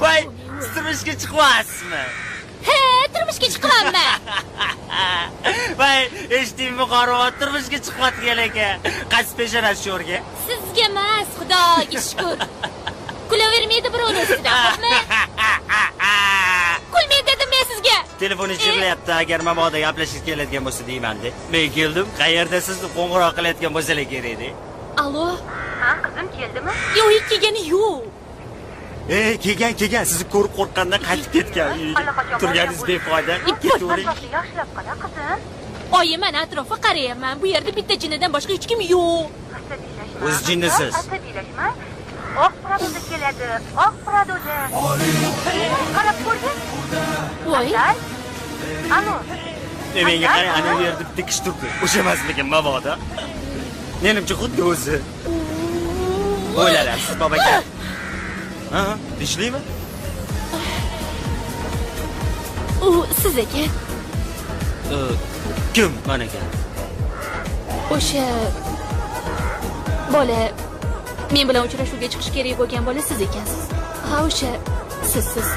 Voy, siz turmushga chiqyapsizmi? He, turmushga chiqyapman. Voy, eshitdingmi, qoravoy, turmushga chiqyotgan ekan. Qaysi peshonasi sho'rga? Sizga emas, Xudoga shukur. Kulavermaydi birovni ustidan, xo'pmi? Kulmang dedim men sizga. Telefoni jirillayapti, agar mabodo gaplashingiz keladigan bo'lsa deyman-da. Men keldim, qayerdasiz deb qo'ng'iroq qilayotgan bo'lsalar kerak-da. Alo? Ha, qizim keldimi? Yo'q, kelgani yo'q. Kelgan, kelgan, sizni ko'rib qo'rqqandan qaytib ketgan uyga. Turganingiz befoyda. Ketavering. Yaxshilab qara, qizim. Oyi, men atrofga qarayapman. Bu yerda bitta jinnidan boshqa hech kim yo'q. Asabiylashma. O'zi jinnisiz. Asabiylashma. Oq Pradoda keladi. Oq Pradoda. Qarab ko'rgin. Voy. Alo. Menga qarang, ana u yerda bitta kishi turibdi. O'sha emasmikan mabodo? Menimcha xuddi o'zi. O'ylarsiz, boboka. Ha, tinchlikmi? U siz ekan. Kim men ekan? O'sha bola men bilan uchrashuvga chiqish kerak bo'lgan bola siz ekansiz. Ha, o'sha sizsiz.